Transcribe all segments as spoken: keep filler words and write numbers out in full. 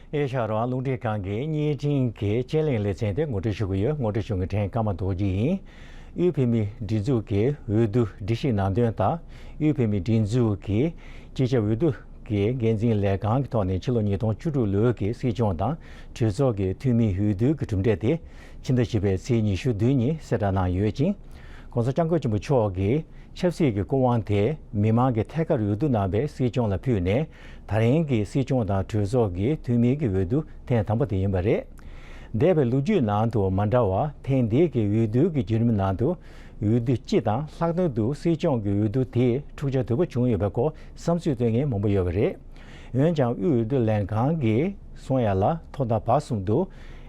ཨེ་ཤ་ཡ་རང་དབང་རླུང་འཕྲིན་ཁང་གི་བརྙན་འཕྲིན་གྱི་དཔྱད་གླེང་ལེ་ཚན་དེ་ངོ་སྤྲོད་ཞུ་གི་ཡོད། ངོ་སྤྲོད་ཞུ་མཁན་ཕྲན་ཀརྨ་རྡོ་རྗེ་ཡིན། དབུས་བོད་མིའི་སྒྲིག་འཛུགས་ཀྱི་འོས་བསྡུ་སྒྲིག་གཞི་ནང་དོན་དང་། དབུས་བོད་མིའི་སྒྲིག་འཛུགས་ཀྱི་སྤྱི་ཁྱབ་འོས་བསྡུ་གི་འགན་འཛིན་ལས་ཁང་གི་ཐོག་ནས་ཕྱི་ལོ་ཉིས་སྟོང་བཅུ་དྲུག་ལོའི་གི་སྲིད་སྐྱོང་དང་གྲོས་ཚོགས་ཀྱི་འཐུས་མིའི་འོས་བསྡུ་གི་གྲུབ་འབྲས་དེ་ཕྱི་ཟླ་བཞི་པའི་ཚེས་ཉི་ཤུ་བདུན་ཉིན་གསལ་བསྒྲགས་གནང་ཡོད་ཅིང་། ༸གོང་ས་༸སྐྱབས་མགོན་ཆེན་པོ་མཆོག་གིས་ཆབ་སྲིད་ཀྱི་སྐུ་དབང་དེ་མི་མང་གིས་ཐད་ཀར་འོས་བསྡུ་གནང་བའི་སྲིད་སྐྱོང་ལ་ཕུལ་ནས། ད་རིང་གི་སྲིད་སྐྱོང་དང་གྲོས་ཚོགས་ཀྱི་འཐུས་མི་གི་འོས་བསྡུ་ཐེངས་དང་པོ་དེ་ཡིན་པ་རེད། འདས་པའི་ལོ་རྒྱུས་ནང་དུ་མ་འདྲ་བར། ཐེངས་འདིའི་གི་འོས་བསྡུ་གི་བརྒྱུད་རིམ་ནང་དུ་འོས་བསྡུ་སྤྱི་དང་ལྷག་དོན་དུ་སྲིད་སྐྱོང་གི་འོས་བསྡུ་དེས་འཁྲུག་ཆ་དོད་པོ་བྱུང་ཡོད་པའི་སྐོར་བསམ་ཚུལ་བཏོན་མཁན་མང་པོ་ཡོད་པ་རེད། འོན་ཀྱང་དབུས་འོས་བསྡུ་ལྷན་ཁང་གིས་གསུངས་ཡ་ལ། ཐོག་མཐའ་བར་གསུམ་དུ་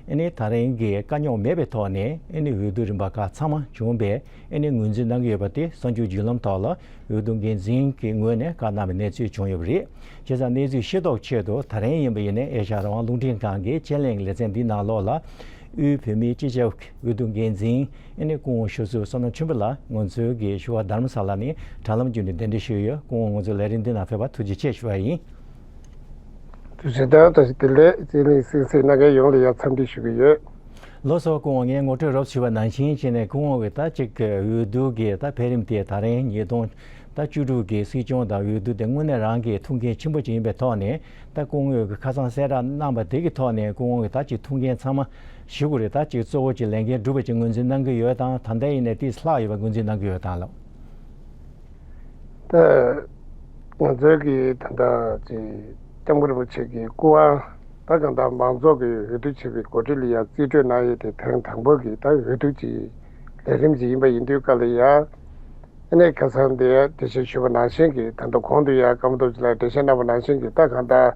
ཨ་ནི་ད་རིང་གི་དཀའ་རྙོག་མེད་པའི་ཐོག་ནས་ཨ་ནི་འོས་བསྡུ་རིམ་པ་ཁག་ཚང་མ་བྱུང་བའི་ཨ་ནི་ངོས་འཛིན་གནང་གི་ཡོད་པ་དེ་གསར་འགྱུར་བརྒྱུད་ལམ་ཐོག་ལ་འོས་བསྡུ་འགན་འཛིན་གྱི་ངོས་ནས་བཀའ་གནང་བའི་གནས་ཚུལ་བྱུང་ཡོད་པ་རེད། བྱས་ཙང་གནས་ཚུལ་ཤེས་རྟོགས་ཆེད་དུ་ད་རིང་ཡིན་པ་ཡིན་ནའི་ཨེ་ཤ་ཡ་རང་དབང་རླུང་འཕྲིན་ཁང་གི་དཔྱད་གླེང་ལེ་ཚན་འདིའི་ནང་ལོགས་ལ། དབུས་བོད་མིའི་སྤྱི་ཁྱབ་འོས་བསྡུ་འགན་འཛིན་ཨ་ནི་སྐུ་ངོ་ཤོད་ཚུལ་བསོད་ནམས་ཆོས་འཕེལ་ལགས་ང་ཚོའི་གི་བཞུགས་སྒར་རྡ་རམ་ས་ལ་ནས་དྲ་ལམ་བརྒྱུད་ནས་གདན་འདྲེན་ཞུས་ཡོད། སྐུ་ངོ་ང་ཚོའི་ལས་རིམ་འདི་ནང་ཕེབས་པར་ཐུགས་རྗེ་ཆེ་ཞུ་བ་ཡིན། ཐུགས་རྗེ་ཆེ། བཀྲ་ཤིས་བདེ་ལེགས། དཔྱད་གླེང་གསན་གཟིགས་གནང་མཁན་ཡོངས་ལ་ཡང་འཚམས་འདྲི་ཞུ་གི་ཡོད། ལགས་སོ། སྐུ་ངོ་ངས་ངོ་སྤྲོད་རོབ་ཞུས་པ་ནང་བཞིན་བྱས་ནས་སྐུ་ངོ་གིས་ད་ཅིག་གི་འོས་བསྡུ་གི་ད་འཕེལ་རིམ་དེ་ད་རིང་ཉིས་སྟོང་ད་བཅུ་དྲུག་གི་སྲིད་སྐྱོང་དང་འོས་བསྡུ་དེ་དངོས་གནས་རང་གི་ཐུགས་འགན་ཆེན་པོ་ཅིག་ཡིན་པའི་ཐོག་ནས། ད་སྐུ་ངོས་ཀྱི་ཁ་སང་གསལ་བསྒྲགས་གནང་བ་དེ་གི་ཐོག་ནས་སྐུ་ངོ་གིས་ད་ཅིག་ཐུགས་འགན་ཚང་མ་ཞུ་དགོས་རེད། ད་ཅིག་གཙོ་བོ་ཅིག་ལས་འགན་སྒྲུབ་པ་ཅིག་ངོས་འཛིན་གནང་གི་ཡོད་དང་། ད་ལྟ་ཡིན་ནའི་ཏིས་ལྷག་ཡོད་པ་ངོས་འཛིན་གནང་གི་ཡོད་དང་ལགས། ད་ང་ཚོའི་གི་ད་ལྟ་ཅིག་སྐྱབས་མགོན་རིན་པོ་ཆེ་གི་སྐུ་དབང་ད་གང་ལྟར་མང་ཚོགས་ཀྱི་འོས་བསྡུ་བྱེད་པའི་གོ་སྒྲིག་ལ་ཡང་རྩིས་སྤྲོད་གནང་ཡས་དེ་ཐེངས་དང་པོ་གི་ད་འོས་བསྡུ་ཅིག་ལས་རིམ་ཅིག་ཡིན་པ་ཡིན་དུས་སྐབས་ལ་ཡང་། ཨ་ནི་ཁ་སང་དེ་འགྲེལ་བཤད་ཞུས་པ་ནང་བཞིན་གྱི་ད་ལྟ་གོང་དུ་ཡང་ཀརྨ་རྡོ་རྗེ་ལགས་འགྲེལ་བཤད་གནང་བ་ནང་བཞིན་གྱི་ད་གང་ལྟར་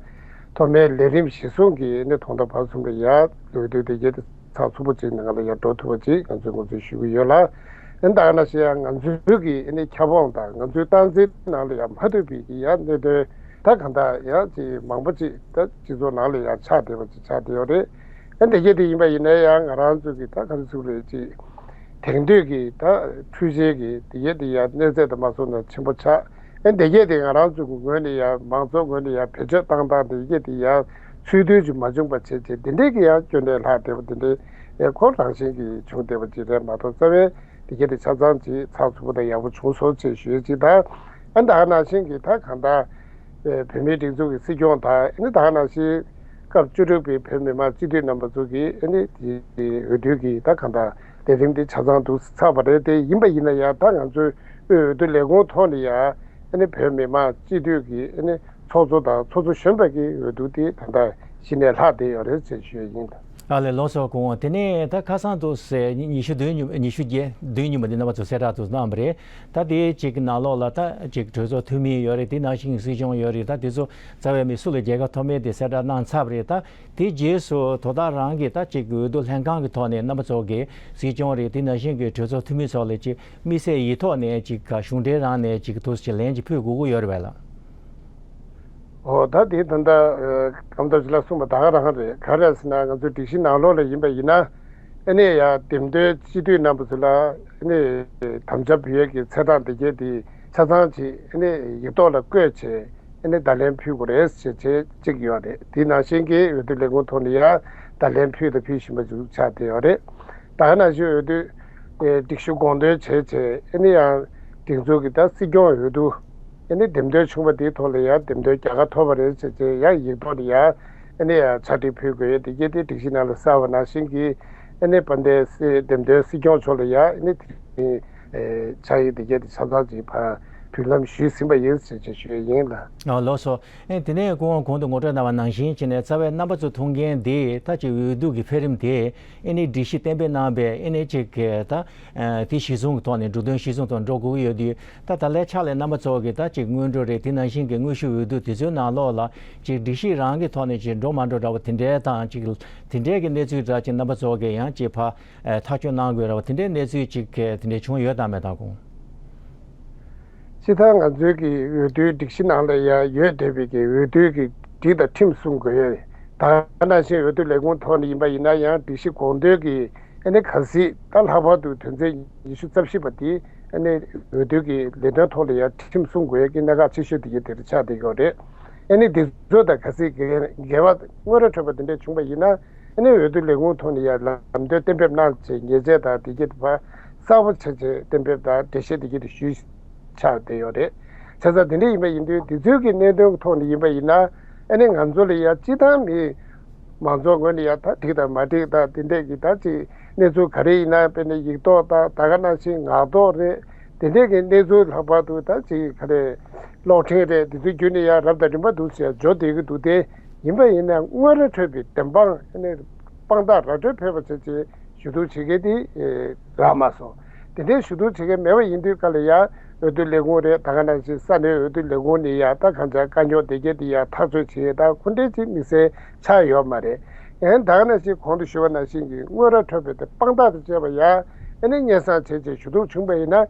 ཐོག་མའི་ལས་རིམ་གཞི་བཟུང་གི་ཨ་ནི་ཐོག་མཐའ་བར་གསུམ་ལ་ཡང་འོས་བསྡུ་དེ་གྱད་དེ་ཚགས་ཚུད་པོ་ཅིག་ནང་ལ་ཡང་འགྲོ་ཐུབ་པ་ཅིག་ང་ཚོས་ངོས་འཛིན་ཞུ་གི་ཡོད་ལ། ཨ་ནི་ད་ག་ནང་བཞིན་ཡང་ང་ཚོའི་གི་ཨ་ནི་ཁྱབ་ཁོངས་དང་ང་ཚོའི་སྟངས་འཛིན་ནང་ལ་ཡང་མ་ཐུབ་པའི་གི་ཡང་གནད་དོན་ད་གང་ལྟར་ཡང་ཅིག་མང་པོ་ཅིག་ད་སྤྱི་ཚོགས་ནང་ལ་ཡང་ཆགས་བསྡད་པ་ཅིག་ཆགས་བསྡད་ཡོད་རེད། ཨ་ནི་དེ་གྱད་དེ་ཡིན་པ་ཡིན་ན་ཡང་ང་རང་ཚོ་གི་ད་ག་རེ་ཟེར་དགོས་རེད། ཅིག་དེང་དུས་ཀྱི་ད་འཕྲུལ་ཆས་ཀྱི་དེ་གྱད་དེ་ཡང་གནས་ཚད་དུ་མ་སོང་ན་ཆེན་པོ་ཆགས། ཨ་ནི་དེ་གྱད་དེ་ང་རང་ཚོ་གི་ངོས་ནས་ཡང་མང་ཚོགས་ངོས་ནས་ཡང་བེད་སྤྱོད་བཏང་སྟངས་དེ་གྱད་དེ་ཡང་ཚུལ་མཐུན་ཅིག་མ་བྱུང་པ་བྱས་བྱས་དེ་འདྲའི་གི་ཡང་སྐྱོན་བྲལ་ལྷག་བསྡད་པ་དེ་འདྲའི་ཨེ་ཁོ་རང་བཞིན་གྱིས་བྱུང་བསྡད་པ་ཅིག་རེད་མ་གཏོགས། རྩ་བའི་དེ་གྱད་དེ་ཆ་ཚང་ཅིག་ཚགས་ཚུད་པོ་དང་ཡག་པོ་བྱུང་སོང་ཅེས་ཞུ་ཡས་ཅིག་དང་། ཨ་ནི་ད་ག་ནང་བཞིན་གྱི་ད་གང་ལྟར། བོད་མིའི་སྒྲིག་འཛུགས་ཀྱི་སྲིད་སྐྱོང་དང་ཨ་ནི་ད་ག་ནང་བཞིན་སྐབས་བཅུ་དྲུག་པའི་བོད་མི་མང་སྤྱི་འཐུས་རྣམ་པ་ཚོ་གིས་ཨ་ནི་དེ་འོས་བསྡུ་གི་ད་གང་ལྟར་ལས་རིམ་དེ་ཆ་ཚང་འདུག་ཚར་བ་རེད། དེ་ཡིན་པ་ཡིན་ན་ཡང་ད་ང་ཚོའི་དབུས་འོས་བསྡུ་ལས་ཁུངས་ཐོག་ནས་ཡང་ཨ་ནི་བོད་མི་མང་སྤྱི་འཐུས་ཀྱི་ཨ་ནི་ཚོགས་གཙོ་དང་ཚོགས་གཙོ་གཞོན་པ་གི་འོས་བསྡུ་དེ་ད་ལྟ་གཞི་ནས་ལྷག་བསྡད་ཡོད་རེད་ཅེས་ཞུ་ཡས་ཡིན། ཨ་ལས། ལགས་སོ། སྐུ་ངོ་དེ་ནས་ད་ཁ་སང་དུ་ཟེར་ཉི་ཉི་ཤུ་བདུན་ཉིན་ཉི་ཤུ་བརྒྱད་བདུན་ཉིན་མ་འདི་རྣམ་པ་ཚོ་གསལ་བསྒྲགས་དུ་གནང་བ་རེད། ད་དེའི་གཅིག་གི་ནང་ལོགས་ལ་ད་གཅིག་གྲོས་ཚོགས་འཐུས་མི་ཡོད་རེད། དེ་ནང་བཞིན་སྲིད་སྐྱོང་ཡོད་རེད། ད་དེ་ཚོ་རྩ་བའི་མི་སུ་ལ་རྒྱལ་ཁ་ཐོབ་མེད་དེ་གསལ་བསྒྲགས་གནང་ཚར་བ་རེད། ད་དེ་རྗེས་སུ་དོ་བདག་རང་གིས་ད་གཅིག་འོས་བསྡུ་ལྷན་ཁང་གི་ཐོག་ནས་རྣམ་པ་ཚོ་གི་སྲིད་སྐྱོང་རེད། དེ་ནང་བཞིན་གྱི་གྲོས་ཚོགས་འཐུས་མི་ཚོ་ལ་གཅིག་དམིགས་བསལ་ཡིག་ཐོག་ནས་གཅིག་ག་གཞུང་འབྲེལ་རང་ནས་གཅིག་ཐུགས་རྗེ་ལན་གཅིག་ཕུལ་དགོས་ཀྱི་ཡོད་རེད་པས་ལགས། ཨོ་ད་དེ་ད་ལྟ་ཀརྨ་རྡོ་རྗེ་ལགས་གསུངས་པ་ད་ག་རང་རེད། ག་རེ་ཟེར་ན་ང་ཚོའི་སྒྲིག་གཞི་ནང་ལོགས་ལ་ཡིན་པ་ཡིན་ན། ཨ་ནི་ཡ་འདེམས་ཐོན་སྤྱི་འཐུས་རྣམ་པ་ཚོ་ལ་ཨ་ནི་དམ་བཅའ་འབུལ་ཡས་ཀྱི་ཚེས་གྲངས་དེ་གྱད་དེ་ཆ་ཚང་ཅིག་ཨ་ནི་ཡིག་ཐོག་ལ་བཀོད་བྱས་ཨ་ནི་བརྡ་ལན་ཕུལ་དགོས་རེད་ཟེར་བྱས་གཅིག་ཡོད་རེད། དེ་ནང་བཞིན་གྱི་འོས་བསྡུ་ལས་ཁུངས་ཐོག་ནས་ཡ་བརྡ་ལན་ཕུལ་དང་ཕུལ་བཞིན་པ་ཅིག་ཆགས་བསྡད་ཡོད་རེད། ད་ག་ནང་བཞིན་འོས་བསྡུ་སྒྲིག་གཞི་དགོངས་དོན་བྱས་བྱས་ཨ་ནི་ཡང་སྒྲིག་འཛུགས་ཀྱི་ད་སྲིད་སྐྱོང་འོས་བསྡུ་ཨ་ནི་འདེམས་ཐོན་བྱུང་བ་དེའི་ཐོག་ལ་ཡང་འདེམས་ཐོན་རྒྱལ་ཁ་ཐོབ་པ་རེད་ཟེར་བྱས་ཡང་ཡིག་ཐོག་ནས་ཡང་ཨ་ནི་ཡང་ཕྱག་བྲིས་ཕུལ་དགོས་ཡས་དེ་གྱད་དེ་སྒྲིག་གཞི་ནང་ལ་གསལ་བ་ནང་བཞིན་གྱི་ཨ་ནི་དཔལ་ལྡན་སྲིད་འདེམས་ཐོན་སྲིད་སྐྱོང་མཆོག་ལ་ཡང་ཨ་ནི་དེ་རིང་ཕྱག་ཡིག་དེ་གྱད་དེ་ཆ་ཚང་ཅིག་ཕར་ཕུལ་ལམ་ཞུས་ཟིན་པ་ཡིན་ཟེར་བྱས་ཞུ་ཡས་ཡིན་ལགས། ཨ་ལགས་སོ། ཨེ་དེ་ནས་སྐུ་ངོ་གོང་དུ་ངོ་སྤྲོད་གནང་བ་ནང་བཞིན་བྱས་ནས་རྩ་བའི་རྣམ་པ་ཚོ་མཐོང་མཁན་དེ་ད་ཅིག་འོས་བསྡུ་གི་འཕེལ་རིམ་དེ་ཨེ་ནི་སྒྲིག་གཞི་གཏན་འབེབས་གནང་བའི་ཨེ་ནི་ཅིག་གི་ད་ཨེ་དེ་གཞི་བཟུང་གི་ཐོག་ནས་འགྲོ་དོན་གཞི་བཟུང་ཐོག་འགྲོ་དགོས་ཀྱི་ཡོད་དུས། ད་ད་ལྟའི་ཆ་ལ་རྣམ་པ་ཚོ་གི་ད་ཅིག་སྔོན་འགྲོ་རེད། དེ་ནང་བཞིན་གྱི་དངོས་ཤུགས་འོས་བསྡུ་དེ་ཚོའི་ནང་ལོགས་ལ་ཅིག་སྒྲིག་གཞི་རང་གི་ཐོག་ནས་ཅིག་འགྲོ་མ་འགྲོ་འདྲ་བོ་དེ་འདྲའི་དང་ཅིག་དེ་འདྲའི་གི་གནས་ཚུལ་འདྲ་ཅིག་རྣམ་པ་ཚོ་གི་ཡང་ཅིག་ཕར་ཨེ་ཐག་གཅོད་གནང་དགོས་ར་བ་དེ་འདྲའི་གནས་ཚུལ་ཅིག་གི་དེ་འདྲའི་བྱུང་ཡོད་དམ་མེད་དམ་སྐུ་ངོ། སྤྱིར་བཏང་ང་ཚོའི་གི་འོས་བསྡུའི་སྒྲིག་གཞི་ནང་ལ་ཡང་ཡོད་བསྡད་པའི་གི་འོས་བསྡུའི་གི་སྒྲིག་དང་ཁྲིམས་སྲུང་དགོས་ཡས། ད་ག་ནང་བཞིན་འོས་བསྡུ་ལས་ཁུངས་ཐོག་ནས་ཡིན་པ་ཡིན་ན་ཡང་སྒྲིག་གཞི་དགོངས་དོན་གི་ཨ་ནི་གལ་སྲིད་ད་ལྷག་པར་དུ་དོན་ཚན་ཉི་ཤུ་རྩ་བཞི་པ་དེ་ཨ་ནི་འོས་བསྡུ་གི་ལས་དོན་ཐོག་ལ་ཡང་ཁྲིམས་སྲུང་དགོས་ཡས་ཀྱི་གནད་འགག་ཆེ་ཤོས་དེ་གི་དེ་རུ་ཆགས་བསྡད་ཡོད་རེད། ཨ་ནི་འདི་ཚོ་དང་གལ་སྲིད་འགལ་འགལ་བ་དངོས་ར་འཕྲོད་པ་འདི་འདྲ་བྱུང་བ་ཡིན་ན། ཨ་ནི་འོས་བསྡུ་ལས་ཁུངས་ཐོག་ནས་ཡང་ལམ་སྟོན་གཏན་འབེབས་གནང་བྱས། ཉེས་ཆད་དང་དེ་གྱད་དེ་ཕར་གསལ་པོ་བྱས་བྱས་གཏན་འབེབས་དང་འགྲེལ་བཤད་དེ་གྱད་དེ་ཞུས་ཆགས་བསྡད་ཡོད་རེད། བྱས་ཙང་དེ་འདྲ་ཡིན་པ་ཡིན་དུས། དེ་ཚོའི་གི་གནད་དོན་གྱི་ཐོག་ནས་ཡིན་པ་ཡིན་ན། ཨ་ནི་ང་ཚོ་ལ་ཡང་སྤྱི་བཏང་མི་མང་ཚོགས་ངོས་ནས་ཡང་ད་འགྲིག་དང་མ་འགྲིག་དང་དེ་འདྲས་ཀྱི་ད་ཅིག་གནས་ཚུལ་ག་རེ་ཡིན་ན། དཔེར་ན་ཡིག་ཐོག་དང་ད་ག་ནང་བཞིན་ངག་ཐོག་རེད། དེ་འདྲས་ཀྱི་གནས་ཚུལ་ལྷག་པར་དུ་ད་ཅིག་ག་རེ་གློག་འཕྲིན་རེད། དེ་ཚོའི་བརྒྱུད་ནས་ཡང་རབ་དང་རིམ་པ་འདུག་ཟེར་འབྱོར་བསྡད་ཀྱི་འདུག་སྟེ། ཡིན་པ་ཡིན་ན་དངོས་ར་འཕྲོད་པའི་བདེན་དཔང་། ཨ་ནི་དཔང་རྟགས་ར་སྤྲོད་ཕེབས་པ་བྱས་བྱས་ཞུ་གཏུག་བྱེད་མཁན་དེ་རག་མ་སོང་། དེ་འདྲའི་ཞུ་གཏུག་བྱེད་མཁན་མེད་པ་ཡིན་དུས་སྐབས་ལ་ཡང་འོས་བསྡུ་ལས་ཁུངས་རེད། ད་ག་ནང་བཞིན་ས་གནས་འོས་བསྡུ་ལས་ཁུངས་ནས་ཡང་ད་གང་ཅག་དཀའ་རྙོག་དེ་གྱད་དེ་ཡང་ཐག་གཅོད་བྱེད་ཡས་ད་ཁོ་འདྲའི་ཅིག་དམིགས་བསལ་ཆགས་ཡོད་མ་རེད། ཡང་ད་ག་ནང་བཞིན་གོང་དུ་ཞུས་པ་ནང་བཞིན་གྱི་དངོས་ར་འཕྲོད་པའི་དེ་དཔང་རྟགས་དང་བཅས་པ་ཡང་ཨ་ནི་སྙན་སེང་བྱས་བྱས་ཞུ་གཏུག་བྱུང་བ་ཡིན་ན།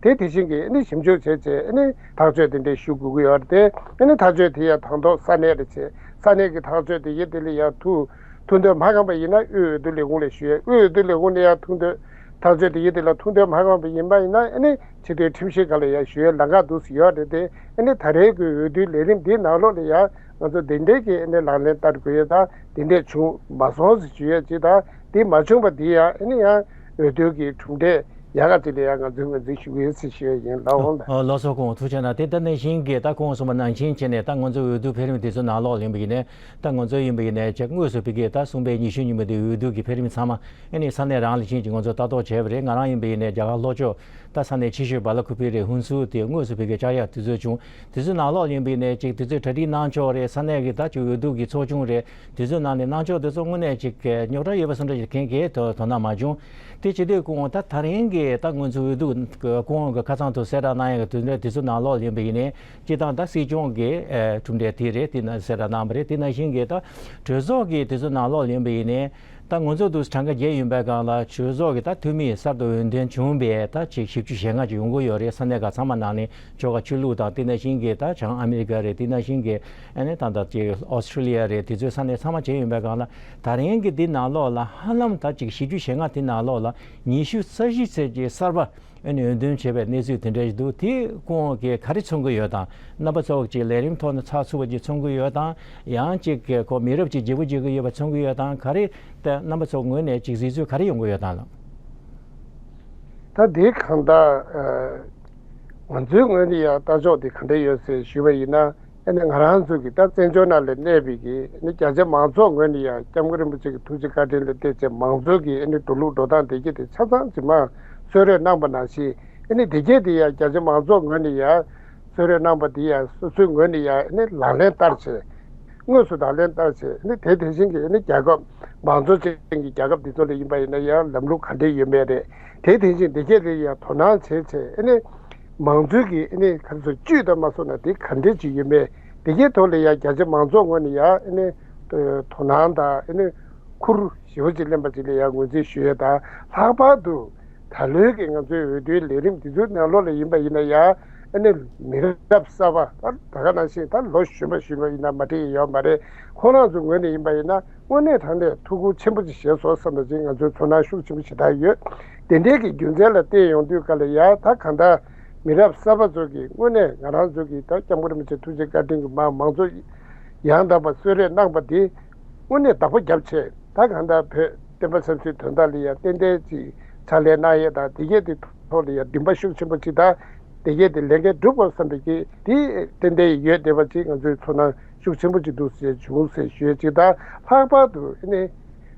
དེ་དེ་བཞིན་གྱི་ཨ་ནི་ཞིབ་འཇུག་བྱས་བྱས་ཨ་ནི་ཐག་གཅོད་དེ་འདྲ་ཞུ་དགོས་ཀྱི་ཡོད་རེད་དེ། ཨ་ནི་ཐག་གཅོད་དེ་ཡང་དང་ཐོག་ས་གནས་ལ་བྱས། ས་གནས་ཀྱི་ཐག་གཅོད་དེ་གྱད་དེ་ལ་ཡང་ཐུགས་ཐུགས་འདོད་མ་ཁེངས་པ་ཡིན་ན་དབུས་འོས་བསྡུ་ལས་ཁུངས་ལ་ཞུ་ཡས། དབུས་འོས་བསྡུ་ལས་ཁུངས་ནས་ཡང་ཐུགས་འདོད་ཐག་གཅོད་དེ་གྱད་དེ་ལ་ཐུགས་འདོད་མ་ཁེངས་པ་ཡིན་པ་ཡིན་ན། ཨ་ནི་ཆེས་མཐོའི་ཁྲིམས་ཞིབ་ཁང་ལ་ཡང་ཞུ་ཡས་ལམ་ཁ་འདུག་སེ་ཡོད་རེད་དེ། ཨ་ནི་ད་རེས་ཀྱི་འོས་བསྡུའི་ལས་རིམ་འདིའི་ནང་ལོགས་ལ་ཡང་ང་ཚོ་དེ་འདྲའི་གི་ཨ་ནི་ལག་ལེན་བསྟར་དགོས་ཡས་དང་དེ་འདྲས་བྱུང་མ་སོང་ཟེར་ཞུ་ཡས་ཅིག་དང་། དེ་མ་བྱུང་བ་དེ་ཡང་ཨ་ནི་ཡང་འོས་བསྡུ་གི་གྲུབ་འབྲས་ཡག་ག་ཅིག་ལ་ཡང་ང་ཚོས་ངོས་འཛིན་ཞུ་གི་ཡིན་ཟེར་ཞུ་ཡས་ཡིན། ལགས་འོང་། ཨོ་ལགས་སོ། ཁོང་ཐུགས་རྗེ་གནང་། དེ་ལྟ་ནང་བཞིན་གྱི་ད་ཁོང་གསུངས་པ་ནང་བཞིན་བྱས་ནས་ད་ང་ཚོ་འོས་བསྡུ་འཕེལ་རིམ་དེ་ཚོ་ནང་ལོགས་ལེན་པ་ཡིན་ནའི། ད་ང་ཚོ་ཡིན་པ་ཡིན་ནའི་ཅིག་དངོས་སུ་ཕ་གིའི་ད་གསུམ་པའི་ཉི་ཤུ་ཉིན་མོ་དེ་འོས་བསྡུ་གི་འཕེལ་རིམ་ཚང་མ་ཨ་ནི་ས་གནས་རང་ལ་ཕྱིན་ཅིག་ང་ཚོ་ལྟ་རྟོག་བྱས་པ་རེད། ང་རང་ཡིན་པ་ཡིན་ནའི་རྒྱ་གར་ལྷོ་ཕྱོགས་ད་ས་གནས་ཆེ་ཤོས་བ་ལ་ཁུ་པི་རེད། ཧུན་སུར་དེ་དངོས་སུ་ཕ་གིའི་བཅར་ཡ་དུས་ཚོད་བྱུང་། དུས་ཚོད་ནང་ལོགས་ཡིན་པ་ཡིན་ནའི་ཅིག་དུས་ཚོད་གྲ་སྒྲིག་གནང་ཕྱོགས་རེད། ས་གནས་ཀྱི་ད་ཅིག་འོས་བསྡུ་གི་ཚོགས་ཆུང་རེད། དུས་ཚོད་ནང་ནས་གནང་ཕྱོགས་དེ་ཚོ་དངོས་གནས་ཅིག་རྙོག་དྲ་ཡོད་པ་བཟོ་འདྲ་ཞིག་མཁན་གྱིས་དོ་དོ་སྣང་མ་བྱུང་། དེ་བྱེད་དུས་ཁོང་ད་ད་རིང་གི་ད་ང་ཚོ་འོས་བསྡུ་ཁོང་གི་ཁ་ཚང་དུ་གསལ་བསྒྲགས་གནང་ཡག་གི་དུས་ཚོད་དུས་ཚོད་ནང་ལོགས་ཡིན་པ་ཡིན་ནའི། སྤྱིར་བཏང་ད་སྲིད་སྐྱོང་གི་ཨ་གྲུབ་འབྲས་དེ་རེད། དེ་ནང་གསལ་བསྒྲགས་གནང་བ་རེད། དེ་ནང་བཞིན་གྱི་ད་གྲོས་ཚོགས་ཀྱི་དུས་ཚོད་ནང་ལོགས་ཡིན་པ་ཡིན་ནའི། ད་ང་ཚོ་དུ་གྲངས་ཀ་བརྒྱད་ཡིན་པའི་སྒང་ལ་གྲོས་ཚོགས་ཀྱི་ད་འཐུས་མི་གསར་དུ་འོས་འདེམས་བྱུང་བའི་ད་ཅིག་བཞི་བཅུ་ཞེ་ལྔ་ཅིག་ཡོང་གི་ཡོད་རེད། ས་གནས་ཁག་ཚང་མ་ནང་ནས། ཆོལ་ཁ་ཆོས་ལུགས་དང་། དེ་ནང་བཞིན་གྱི་ད་བྱང་ཨ་མི་རི་ཀ་རེད། དེ་ནང་བཞིན་གྱི་ཨ་ནི་ད་ད་ཅིག་ཨོ་སི་ཀྲི་ལི་ཡ་རེད། དེ་ཚོའི་ས་གནས་ཚང་མ་བྱས་ཡིན་པའི་སྒང་ལ། ད་རིང་གི་འདི་ནང་ལོགས་ལ་ཧ་ལམ་ད་ཅིག་བཞི་བཅུ་ཞེ་ལྔ་དེ་ནང་ལོགས་ལ་ཉི་ཤུ་རྩ་བཞི་ཙམ་ཅིག་གསར་པ་ཨ་ནི་འོས་འདེམས་བྱས་པའི་གནས་ཚུལ་དེ་འདྲ་ཞིག་འདུག་དེ་ཁོང་གིས་ག་རེ་མཚོན་གྱི་ཡོད་དང་། རྣམ་པ་ཚོ་ཅིག་ལས་རིམ་ཐོག་ནས་ཚགས་ཚུད་པ་ཅིག་མཚོན་གྱི་ཡོད་དང་། ཡང་ཅིག་གི་ཁོ་མི་རབས་ཅིག་བརྗེ་པོ་བྱེད་ཀྱི་ཡོད་པ་མཚོན་གྱི་ཡོད་དང་། ག་རེ་ད་རྣམ་པ་ཚོ་ངོས་ནས་ཅིག་གཟིགས་ཚུལ་ག་རེ་ཡོང་གི་ཡོད་དང་ལགས། ད་དེ་གང་ལྟར་ང་ཚོའི་ངོས་ནས་ཡང་ལྟ་ཕྱོགས་དེ་ག་འདྲ་ཡོད་ཟེར་ཞུས་པ་ཡིན་ན། ཨ་ནི་ང་རང་ཚོ་གི་ད་བཙན་བྱོལ་ནང་ལ་གནས་པའི་གི་ཨ་ནི་རྒྱ་ཆེ་མང་ཚོགས་ངོས་ནས་ཡང་སྐྱབས་མགོན་རིན་པོ་ཆེ་གི་ཐུགས་རྗེ་བཀའ་དྲིན་ལ་བརྟེན་བྱས་མང་གཙོའི་གི་ཨ་ནི་འགྲོ་ལུགས་འགྲོ་སྟངས་དེ་གྱད་དེ་ཆ་ཚང་ཇི་མ་གསོལ་རས་གནང་པ་ནང་བཞིན། ཨ་ནི་དེ་གྱད་དེ་ཡང་རྒྱ་ཆེ་མང་ཚོགས་ངོས་ནས་ཡང་གསོལ་རས་གནང་པ་དེ་ཡང་སོ་སོའི་ངོས་ནས་ཡང་ཨ་ནི་ལག་ལེན་བསྟར་བྱས། དངོས་སུ་ལག་ལེན་བསྟར་བྱས། ཨ་ནི་དེ་དེ་བཞིན་གྱི་ཨ་ནི་རྒྱལ་ཁབ་མང་གཙོ་ཅན་གྱི་རྒྱལ་ཁབ་འདི་ཚོ་ལ་ཡིན་པ་ཡིན་ན་ཡང་ལམ་ལུགས་ག་འདྲ་ཡོད་མེད་རེད། དེ་དེ་བཞིན་དེ་གྱད་ལ་ཡང་དོ་སྣང་བྱས་བྱས། ཨ་ནི་མང་གཙོའི་གི་ཨ་ནི་ག་ཚོད་བཅུད་ལྟ་མ་སོང་ན་དེ་ག་འདྲ་ཅིག་ཡོད་མེད། དེ་གྱད་ཐོག་ལ་ཡང་རྒྱ་ཆེ་མང་ཚོགས་ངོས་ནས་ཡང་ཨ་ནི་དོ་སྣང་དང་ཨ་ནི་ཁུར་ཞེ་པོ་ཅིག་ལེན་པ་ཅིག་ལ་ཡང་ངོས་འཛིན་ཞུ་ཡས་དང་། ལྷག་པར་དུ་ད་ལོའི་གི་ང་ཚོའི་འོས་བསྡུའི་ལས་རིམ་འདི་ཚོའི་ནང་ལོགས་ལ་ཡིན་པ་ཡིན་ན་ཡང་། ཨ་ནི་མི་རབས་གསར་པ་ད་ད་ག་ནང་བཞིན་ད་ལོ་གཞོན་པ་གཞོན་པ་ཡིན་ན་མ་འགྲིག་ཡོད་མ་རེད། ཁོང་རང་ཚོའི་ངོས་ནས་ཡིན་པ་ཡིན་ན་དངོས་གནས་དྲང་གནས་ཐུགས་ཁུར་ཆེན་པོ་ཅིག་བཞེས་སོང་བསམ་པ་ཅིག་ང་ཚོའི་ཚོར་སྣང་ཤུགས་ཆེན་པོ་ཞེ་དྲག་ཡོད། དེ་འདྲའི་གི་རྒྱུ་མཚན་ལ་བརྟེན་ཡོང་དུས་སྐབས་ལ་ཡང་ད་གང་ལྟར་མི་རབས་གསར་པ་ཚོ་གིས་དངོས་གནས་ང་རང་ཚོ་གི་ད་སྐྱབས་མགོན་རིན་པོ་ཆེ་ཐུགས་རྗེ་བཀའ་དྲིན་གྱི་མ་མང་གཙོ་ཡང་དག་པ་གསོལ་རས་གནང་པ་དེ་དངོས་གནས་བདག་པོ་བརྒྱབ་བྱས། ད་གང་ལྟར་བོད་བསྟན་པ་ཆབ་སྲིད་དོན་དག་ལ་ཡང་ཏན་ཏན་ཅིག་ཕྱག་ལས་གནང་ཡས་དང་། དེ་གྱད་དེ་ཐོག་ལ་ཡང་འདུན་པ་ཤུགས་ཆེན་པོ་ཅིག་དང་། དེ་གྱད་དེ་ལས་འགན་སྒྲུབ་དགོས་བསམ་པའི་གི་དེ་ཏན་ཏན་ཡོད་བསྡད་པ་ཅིག་ང་ཚོའི་ཚོར་སྣང་ཤུགས་ཆེན་པོ་ཅིག་འདུག་ཟེར་བྱུང་ཟེར་ཞུ་ཡས་ཅིག་དང་། ལྷག་པར་དུ་ཨ་ནི་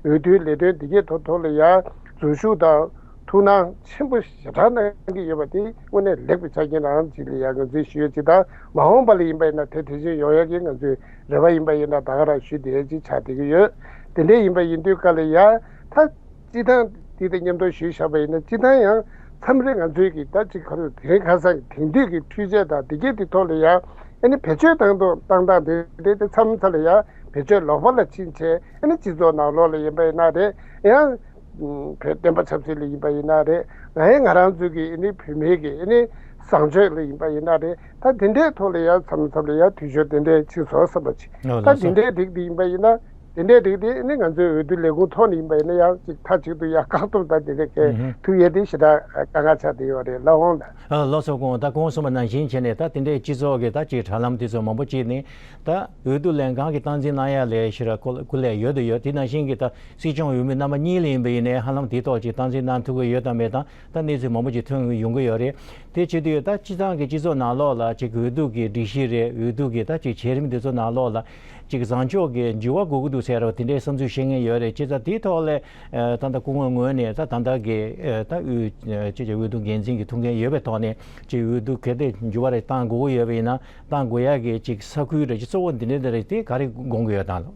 འོས་བསྡུའི་ལས་དོན་དེ་གྱད་ཐོག་ཐོག་ལ་ཡང་འཛུལ་ཞུགས་དང་ཐུགས་སྣང་ཆེན་པོ་ཞེ་དྲག་གནང་གི་ཡོད་པ་དེ་དངོས་གནས་ལེགས་པའི་ཆ་རྐྱེན་རང་ཅིག་ལ་ཡང་ངོས་འཛིན་ཞུ་ཡས་ཅིག་དང་། མ་འོངས་པ་ལ་ཡིན་པ་ཡིན་ན་དེ་དེ་བཞིན་ཡོང་ཡས་ཀྱི་ང་ཚོའི་རེ་བ་ཡིན་པ་ཡིན་ན་ད་ག་རང་ཞུ་བསྡད་ཡས་ཅིག་ཆགས་བསྡད་ཀྱི་ཡོད། དེ་འདྲ་ཡིན་པ་ཡིན་དུས་སྐབས་ལ་ཡང་ད་སྤྱིར་བཏང་འདི་དང་མཉམ་དུ་ཞུས་བཞག་པ་ཡིན་ན། སྤྱིར་བཏང་ཡང་མཚམས་རེ་ང་ཚོའི་གི་ད་ཅིག་ག་རེ་དེ་རིང་ཁ་སང་གི་དེང་དུས་ཀྱི་འཕྲུལ་ཆས་དང་དེ་གྱད་དེ་ཐོག་ལ་ཡང་ཨ་ནི་བེད་སྤྱོད་བཏང་ཐོག་བཏང་སྟངས་དེ་དེ་དེ་མཚམས་མཚམས་ལ་ཡང་བེད་སྤྱོད་ལོག་པ་ལ་ཕྱིན་བྱས། ཨ་ནི་སྤྱི་ཚོགས་ནང་ལོགས་ལ་ཡིན་པ་ཡིན་ན་རེད། ཡང་བོད་བསྟན་པ་ཆབ་སྲིད་ལ་ཡིན་པ་ཡིན་ན་རེད། ང་ཡང་ང་རང་ཚོའི་གི་ཨ་ནི་བོད་མིའི་གི་ཨ་ནི་བཟང་སྤྱོད་ལ་ཡིན་པ་ཡིན་ན་རེད། ད་དེ་འདྲའི་ཐོག་ལ་ཡང་མཚམས་མཚམས་ལ་ཡང་འཐུས་ཤོར་དེ་འདྲའི་ཕྱིན་སོང་བསམ་པ་ཅིག་ཨོ་ད་ལགས་སོ། དེ་འདྲའི་རིགས་དེ་ཡིན་པ་ཡིན་ན། དེ་འདྲའི་རིགས་དེ་ནི་ང་ཚོའི་འོས་བསྡུ་ལས་ཁུངས་ཐོག་ནས་ཡིན་པ་ཡིན་ན་ཡང་ཅིག་མཐའ་གཅིག་ཏུ་ཡང་བཀག་སྡོམ་དང་དེ་འདྲའི་གལ་ཐུག་ཡས་དེ་ཞེ་དྲག་དཀའ་ངལ་ཆགས་བསྡད་ཡོད་རེད། ལགས་འོང་ལགས། ཨ་ལགས་སོ། སྐུ་ངོ་ད་གོང་གསུངས་པ་ནང་བཞིན་བྱས་ནས་ད་དེ་འདྲའི་སྤྱི་ཚོགས་ཀྱི་ད་ཅིག་དྲ་ལམ་དེ་ཚོ་མང་པོ་ཅིག་ནས་ད་འོས་བསྡུ་ལས་ཁང་གི་སྟངས་འཛིན་གནང་ཡ་ལས་ཞེ་དྲག་སྐུ་སྐུ་ལས་ཡོད་དུ་ཡོད། དེ་ནང་བཞིན་གྱི་ད་སྲིད་སྐྱོང་འོས་མི་རྣམ་པ་གཉིས་ལ་ཡིན་པ་ཡིན་ནའི་ཧ་ལམ་དེའི་ཐོག་ཅིག་སྟངས་འཛིན་གནང་ཐུབ་ཀྱི་ཡོད་དམ་མེད་དང་ད་གནས་ཚུལ་མང་པོ་ཅིག་ཐོན་ཡོང་གི་ཡོད་རེད། དེ་བྱེད་དུས་ད་སྤྱི་བཏང་གི་སྤྱི་ཚོགས་ནང་ལོགས་ལ་ཅིག་འོས་བསྡུ་གི་སྒྲིག་གཞི་རེད། འོས་བསྡུ་གི་ད་ཅིག་བྱེད་རིམ་དེ་ཚོ་ནང་ལོགས་ལ་ཅིག་བཟང་ཕྱོགས་ཀྱི་འགྱུར་བ་དགོས་ཀྱི་འདུག་ཟེར་བ་དེ་འདྲའི་བསམ་ཚུལ་བཤད་མཁན་ཡོད་རེད། བྱས་ཙང་དེའི་ཐོག་ལ་ད་ལྟ་སྐུ་ངོའི་ངོས་ནས་ད་ད་ལྟ་གི་ད་དབུས་ཅིག་ཅིག་འོས་བསྡུ་འགན་འཛིན་གྱི་ཐུགས་འགན་ཡོད་པའི་ཐོག་ནས་ཅིག་འོས་བསྡུ་གལ་ཏེ་འགྱུར་བ་རེ་བཏང་དགོས་ཀྱི་ཡོད་པ་ཡིན་ན་བཏང་དགོས་ཡག་གི་ཅིག་ས་ཁུལ་རེ་ཅིག་གཙོ་བོ་འདི་འདྲ་འདི་རེད། དེ་ག་རེ་དགོངས་ཀྱི་ཡོད་དང་།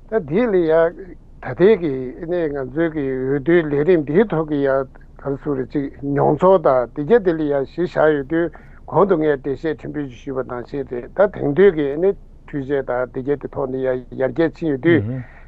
ད་དེ་ལ་ཡ་ད་ལྟའི་གི་ཨ་ནི་ང་ཚོའི་གི་འོས་བསྡུའི་ལས་རིམ་འདིའི་ཐོག་གི་ཡ་ག་རེ་ཟེར་རེད། ཅིག་མྱོང་ཚོར་དང་དེ་གྱད་དེ་ལ་ཡ་གཞི་བཞག་ཡོད་དུས་གོང་དུ་ངས་འགྲེལ་བཤད་ཕྲན་བུ་ཞིག་ཞུས་པ་ནང་བཞིན་རེད། ད་དེང་དུས་ཀྱི་ཨ་ནི་འཕྲུལ་ཆས་དང་དེ་གྱད་དེ་ཐོག་ནས་ཡ་ཡར་རྒྱས་ཕྱིན་ཡོད་དུས་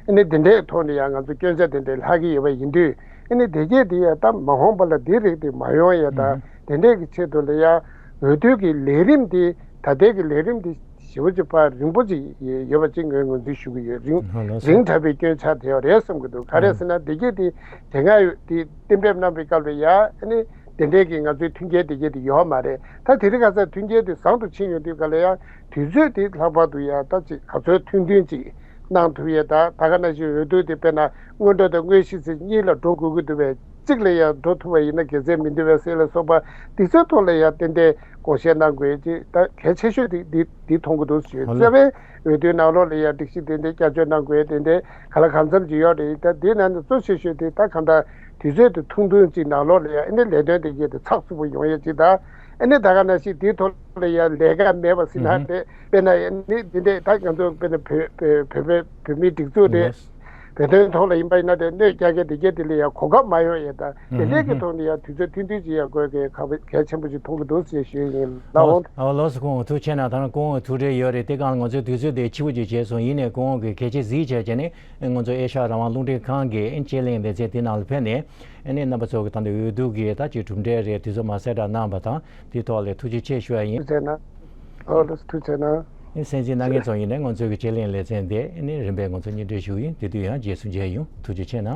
ཨ་ནི་དེ་འདྲའི་ཐོག་ནས་ཡ་ང་ཚོ་སྐྱོན་ཆ་དེ་འདྲའི་ལྷག་གི་ཡོད་པ་ཡིན་དུས་ཨ་ནི་དེ་གྱད་དེ་ཡ་ད་མ་འོངས་པ་ལ་དེ་རིགས་དེ་མ་ཡོང་ཡ་དང་དེ་འདྲའི་གི་ཆེད་དུ་ལ་ཡ་འོས་བསྡུ་གི་ལས་རིམ་དེ་ད་ལྟའི་གི་ལས་རིམ་དེ་ཞེ་པོ་ཅིག་ཕར་རིང་པོ་ཅིག་ཡོད་པ་ཅིག་ངོས་ངོས་འཛིན་ཞུ་གི་ཡོད། རིང་ཨ་ལགས་སོ། རིང་དྲགས་པའི་སྐྱོན་ཆགས་བསྡད་ཡོད་རེད་བསམ་གི་འདུག་ག་རེ་ཟེར་ན་འདི་གྱད་དེ་དེ་སྔ་ཡོད་དེ་གཏན་འབེབས་གནང་པའི་སྐབས་ལ་ཡ་ཨ་ནི་དེ་འདྲའི་གི་ང་ཚོའི་མཐུན་རྐྱེན་དེ་གྱད་དེ་ཡོད་མ་རེད། ད་དེ་རིང་ཁ་སང་མཐུན་རྐྱེན་དེ་བཟང་དུ་ཕྱིན་ཡོང་དུས་ག་ལ་ཡ་དུས་ཚོད་དེ་ལྷག་པར་དུ་ཡ་ད་ཅིག་ག་ཚོད་ཐུང་ཐུང་ཅིག་གནང་ཐུབ་ཡས་ད་ད་ག་ནང་བཞིན་འོས་བསྡུ་དེ་དཔེར་ན་སྔོན་འགྲོ་དང་དངོས་གཞི་ཟེར་གཉིས་ལ་འགྲོ་དགོས་ཀྱི་འདུག་པས། གཅིག་ལ་ཡང་འགྲོ་ཐུབ་པ་ཡིན་ན་དགེ་མཚན་མི་འདུག་པས་ཟེར་ལ་སོགས་པ་འདི་ཚོའི་ཐོག་ལ་ཡང་ཏན་ཏན་དགོངས་བཞེས་གནང་དགོས་ཀྱི་ད་གལ་ཆེ་ཤོས་དེ་འདི་འདི་མཐོང་གི་འདུག་ཞུ། ཨོ་ལེ། རྩ་བའི་འོས་བསྡུའི་ནང་ལོགས་ལ་ཡང་སྒྲིག་གཞི་ཏན་ཏན་བསྐྱར་བཅོས་གནང་དགོས་ཏན་ཏན་ག་ལ་གང་འཚམ་ཅིག་ཡོད་རེད། ད་འདི་ནང་ནས་གཙོ་ཆེ་ཤོས་དེ་ད་གང་ལྟར་དུས་ཚོད་དེ་ཐུང་ཐུང་ཅིག་ནང་ལོགས་ལ་ཡང་ཨ་ནི་ལས་དོན་དེ་གྱད་དེ་ཚགས་ཚུད་པོ་ཡོང་ཡས་ཅིག་དང་ཨ་ནི་ད་ག་ནང་བཞིན་དེའི་ཐོག་ལ་ཡང་ལས་ཀ་མེད་པ་ཟེར་ན་ཨུ་ཧུ། རེད། དཔེར་ན་ཨ་ནི་འདི་འདྲས་ད་ང་ཚོ་དཔེར་ན་བོད་བོད་བོད་བོད་མིའི་སྒྲིག་འཛུགས་རེད། ལགས། བོད་དོན་ཐོག་ལ་ཡིན་པ་ཡིན་ན་དེ་གནོད་རྒྱག་མཁན་དེ་གྱད་དེ་ལ་ཡང་གོ་སྐབས་མ་ཡོང་ཡས་དང་དེ་འདྲས་ཀྱི་ཐོག་ནས་ཡང་དུས་ཚོད་ཐུང་ཐུང་ཅིག་ཡང་དགོས་གལ་ཁག་པོ་གལ་ཆེན་པོ་ཅིག་མཐོང་གི་འདུག་ཅེས་ཞུ་ཡིན། ལགས་འོང་། ཨོ་ལགས་སོ། སྐུ་ངོ་ཐུགས་རྗེ་ཆེ་གནང་། ད་རུང་སྐུ་ངོ་ཐུགས་ཁྲལ་ཡོད་རེད། དེ་གང་ང་ཚོའི་དུས་ཚོད་དེ་ཕྱི་པོ་ཅིག་བྱས་སོང་། ཡིན་ནའི་སྐུ་ངོ་གིས་གལ་ཆེ་གཟིགས་བྱས་བྱས་ནས་ང་ཚོ་ཨེ་ཤ་ཡ་རང་དབང་རླུང་འཕྲིན་ཁང་གི་དཔྱད་གླེང་ལེ་ཚན་དེ་ནང་ལ་ཕེབས་ནས་ཨ་ནི་རྣམ་པ་ཚོ་གི་ད་ལྟ་འོས་བསྡུ་གི་ད་ཅིག་གྲུབ་འབྲས་རེད་དེ་ཚོ་མ་གསལ་བསྒྲགས་གནང་བ་དང་དེའི་ཐོག་ལ་ཐུགས་རྗེ་ཆེ་ཞུ་ཡ་ཡིན། ཐུགས་རྗེ་ཆེ་གནང་། ཨོ་ལགས་སོ། ཐུགས་རྗེ་ཆེ་གནང་། ཨེ་གསན་གཟིགས་གནང་མཁན་ཚོ་ཡིན་ནའི་ང་ཚོའི་གི་དཔྱད་གླེང་ལེ་ཚན་དེ་ཨ་ནི་རིམ་པས་ང་ཚོ་སྙིང་བསྡུས་ཞུ་ཡིན། དེ་དུས་ཡང་རྗེས་སུ་མཇལ་ཡོང་། ཐུགས་རྗེ་ཆེ་གནང་།